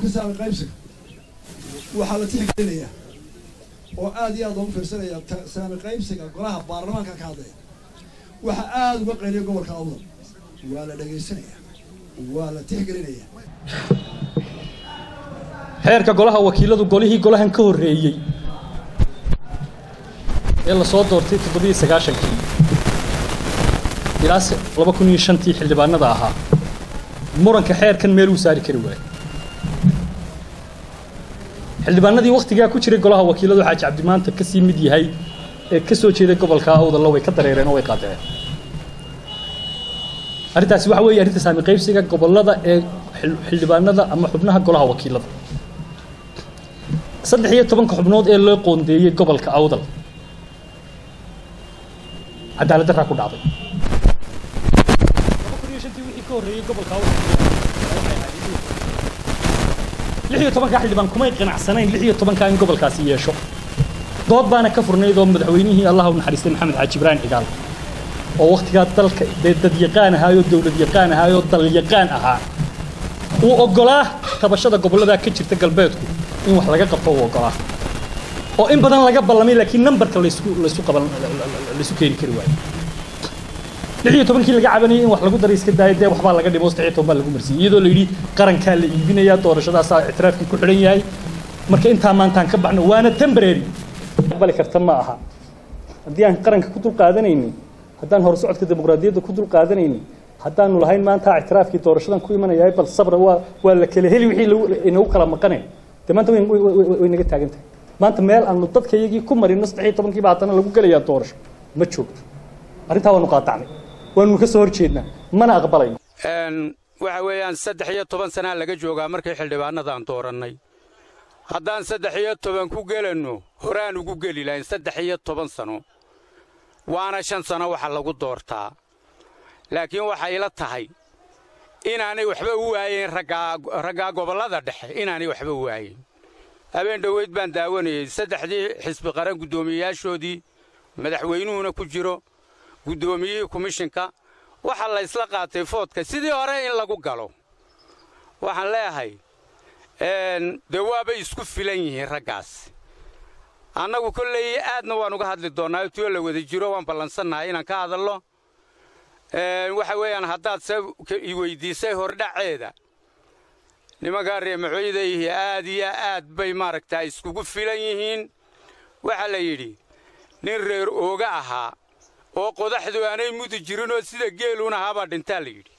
Qodobka saami qaybsiga waxaa la tixgelinayaa oo aad iyo aad loogu fiirsanaya saami qaybsiga golaha baarlamaanka ka hadlaya. Waxaa aada uga qayliya gobolka Awdal, waa la dhegaysanaya, waa la tixgelinaya. Xeerka golaha wakiiladu golihii golahan ka horreeyey ee lasoo doortay 97-kii ilaa 2005-tii xildhibaanada ahaa muranka xeerkan meel uu saari kari waayey. Xildhibaanadii wakhtigaa ku jiray golaha wakiiladu Xaaji Cabdi maanta ka sii mid yahay ee ka soo jeeday gobolka Awdalla way ka dareereen oo way qaadaceen. Arrintaasi waxa weeye arrinta saami qaybsiga gobollada ee xildhibaanada ama xubnaha golaha wakiilada. 13-ka xubnood ee loo qoondeeyey gobolka Awdal cadaalad darraa ku dhacday. 2005-tii wixii ka horreeyey gobolka Awdal waxay ahayd 16-ka xildhibaan kumay qanacsanayn 16-ka in gobolkaasi yeesho. Dood baana ka furnayd oo madaxweynihii Allah u naxariistay Maxamed Xaaji Ibraahim Cigaal oo wakhtigaa dalka dee dad yaqaan ahaayoo dowlad yaqaan ahaayoo dal yaqaan ahaa uu oggolaa tabashada gobollada ka jirta galbeedku in wax laga qabto uu oggolaa oo in badan laga ballamay, laakiin nambarka laysku qaban laysu keeni kari waayo. 16-kii laga cabanayay in wax lagu daray iska daayay, dee waxbaa laga dhimo, 13 baa lagu marsiiyey iyadoo la yidhi qarankaa la iibinayaa, doorashadaasaa ictiraafkii ku xidhan yahay. Marka intaa maantaan ka baxno waana temporary aqbali karta ma aha. Haddii aan qaranka ku dul qaadanaynin, haddaan hore socodka dimuqraadiyadda ku dul qaadanaynin, haddaanu lahayn maanta ictiraafkii doorashadan ku imanayahay, bal sabra waa la kala heli wixii inagu kala maqanay. Dee maanta way naga taagan tahay. Maanta meel aanu dadka iyagii ku marino 13-kii baa haddana lagu gelayaa doorasho ma joogto. Arrintaa waanu qaadacnay, waanu ka soo horjeednaa, mana aqbalayno. Waxa weeyaan 13 sanaa laga joogaa markii xildhibaanadaan doorannay. Haddaan 13 ku gelanno horaan ugu geli lahayn 13 sano, waana 5 sano waxa lagu doortaa. Laakiin waxay ila tahay inaanay waxba u waayeen raggaa gobollada dhexe, inaanay waxba u waayeen. Habeen dhoweyd baan daawanayey saddexdii xisbi qaran guddoomiyeyaashoodii, madaxweynuhuna ku jiro, guddoomiyihii komishinka, waxaa la isla qaatay foodka sidii hore in lagu galo. Waxaan leeyahay dee waabay isku filan yihiin raggaas. Annagu kolley aadna waan uga hadli doonnaa tio la wada jiro, waan ballansannahay inaan ka hadallo. Waxa weeyaan haddaad se i weydiisay hordhaceeda, nimankaa reemaxooydayhi aad iyo aad bay maaragtaa iskugu filan yihiin. Waxaa la yidhi nin reer ooga ahaa oo qodaxdu aanay mudi jirinoo sida geeluun ahaabaa dhintaa la yidhi.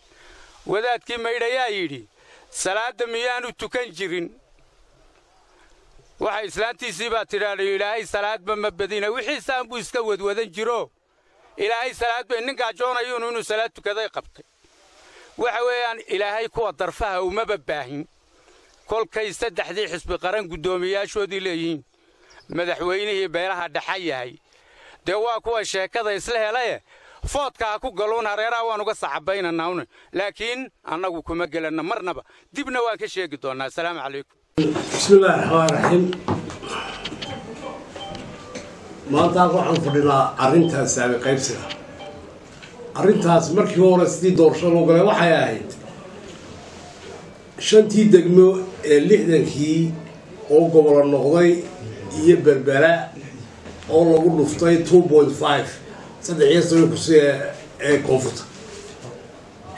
Wadaadkii maydhayaa yidhi salaadda miyaanu tukan jirin? Waxa islaantiisii baa tidhaadhay ilaahay salaadba ma badina, wixiisaan buu iska wadwadan jiro. Ilaahay salaad bay nin gaajoonayuunu inuu salaad tukaday qabtay. Waxa weeyaan ilaahay kuwa darfaha umaba baahin. Kolkay saddexdii xisbi qaran guddoomiyaashoodii leeyihiin, madaxweynihii beelaha dhexa yahay, dee waa kuwa sheekada isla helaye foodka ha ku galuun hareeraha waan uga saxabaynanaa, laakiin annagu kuma gelanna marnaba, dibna waan ka sheegi doonnaa. Asalaamu calaykum. Bismi illahi raxmaan raxiim. Maanta halka waxaan fadhinaa arrintaas saami qaybsiga. Arrintaas markii hore sidii doorasho loo galay waxay ahayd shantii degmo ee 60-kii oo gobolo noqday iyo Berbera oo lagu dhuftay 2.5, 13 kursi ee koonfurta.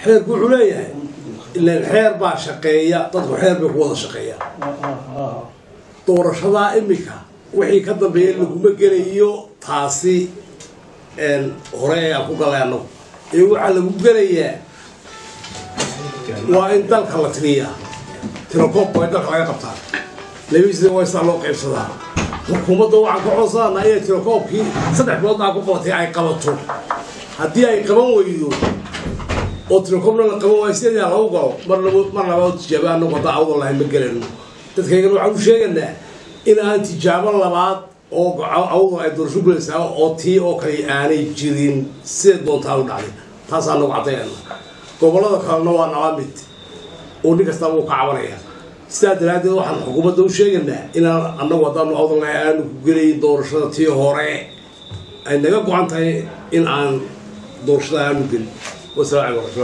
Xeerku wuxuu leeyahay, ilaan xeer baa shaqeeya, dadku xeer bay ku wada shaqeeyaa. Doorashadaa iminka wixii ka dambeeya laguma gelayo taasi hore ee aan ku galay annagu, ee waxaa lagu gelayaa waa in dalka la tiriyaa, tirakoobka waa in dalka laga qabtaa, labadiisina waa sidaa loo qaybsadaa. Xukuumadda waxaan ka codsananaa inay tirakoobkii 3 bilood aa ku qabatay ay qabato. Haddii ay qaban weydo oo tirakoobna la qaban waayo sideedaa lagu galo mar labaad tijaabo annagu haddaan Awdal lahay ma gelayno. Dadkaygana waxaan u sheeganaa in aan tijaabo labaad oo Awdal ay doorasho gulaysaa oo tii oo kale aanay jirin siday doontaa u dhacday. Taasaa nagu caddaynana. Gobollada kalena waa nala mid oo nin kastaba uu ka cabanaya. Sidaa daraaddeed waxaan xukuumadda u sheeganaa inaan annagu haddaanu Awdal lahay aanu ku gelayn doorashada tii hore, ay naga go-an tahay in aan doorashada aanu gelin. Wasalaamu calaykum.